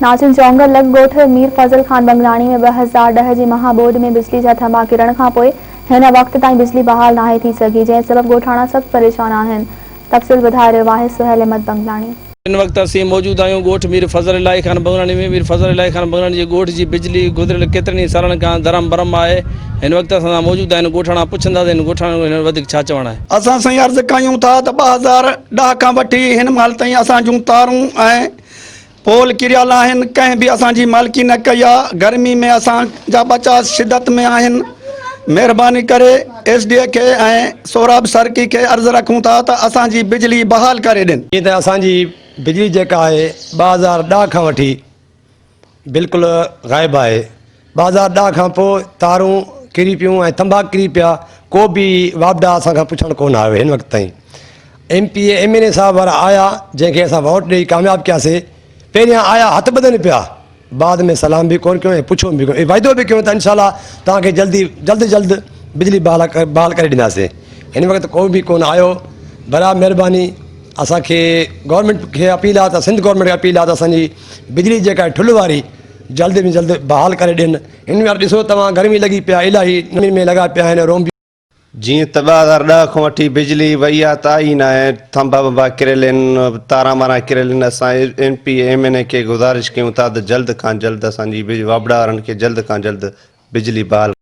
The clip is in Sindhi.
ناظرين جونگر لڳ ڳوٺ مير فضل خان بنگلاڻي ۾ 2010 جي مها ٻوڏ ۾ بجلي جا ٿنڀا ڪرڻ کانپوء هن وقت تائين بجلي بحال ناهي ٿي سگهي جنهن سبب ڳوٺاڻا سخت پريشان آهن تفصيل ٻڌائي رهيو آهي سهيل احمد بنگلاڻي. هن وقت اسين موجود آهيون ڳوٺ مير فضل الاهي خان بنگلاڻي ۾ مير فضل الاهي خان بنگلاڻي جي ڳوٺ جي بجلي گذريل ڪيترن ئي سالن کان درهم برهم آهي هن وقت اسان سان موجود آهن ڳوٺاڻا پڇنداسين هن ڳوٺاڻن کان هن وڌيڪ ڇا چوڻ آهي. اسان سائين عرض ڪيون ٿا ته 2010 کان وٺي هن مهل تائين اسان جون تارون ۽ پول ڪريل آهن، ڪنهن به اسان جي مالڪي نه ڪئي آ، گرمي ۾ اسان جا ٻچا شدت ۾ آهن، مهرباني ڪري ايس ڊي اي کي ۽ سهراب سرڪي کي عرض رکون ٿا ته اسان جي بجلي بحال ڪري ڏين. جيئن ته اسان جي بجلي جيڪا آهي 2010 کان وٺي بلڪل غائب آهي، 2010 کان پوء تارون ڪري پيون ۽ ٿنڀا ڪري پيا ڪو به واپڊا اسان کان پڇڻ ڪونه آيو هن وقت تائين M P A M N A صاحب وارا آيا جنهن کي اسان ووٽ ڏئي ڪامياب ڪياسي پهريان آيا هٿ ٻڌن پيا بعد ۾ سلام به ڪونه ڪيو ۽ پڇو به ڪونه ۽ وعدو به ڪيو ته انشاء الله توهان کي جلدي جلد جلد بجلي بحال بحال ڪري ڏينداسي هن وقت ڪو به ڪونه آيو براء مهرباني اسان کي گورنمينٽ کي اپيل آ ته سنڌ گورنمينٽ کي اپيل آ ته اسان جي بجلي جيڪا آهي ٺلهه واري جلد ۾ جلد بحال ڪري ڏين هن وار ڏسو توهان گرمي لڳي پيا الاهي نمي ۾ لڳا پيا آهن روم جيئن ته 2010 کان وٺي بجلي وئي آ ته آئي ناهي ٿنڀا ٻنڀا ڪريل آهن تاران واران ڪريل آهن اسان M P A M N A کي گذارش ڪيون ٿا ته جلد کان جلد اسان جي واپڊا وارن کي جلد کان جلد بجلي بحال.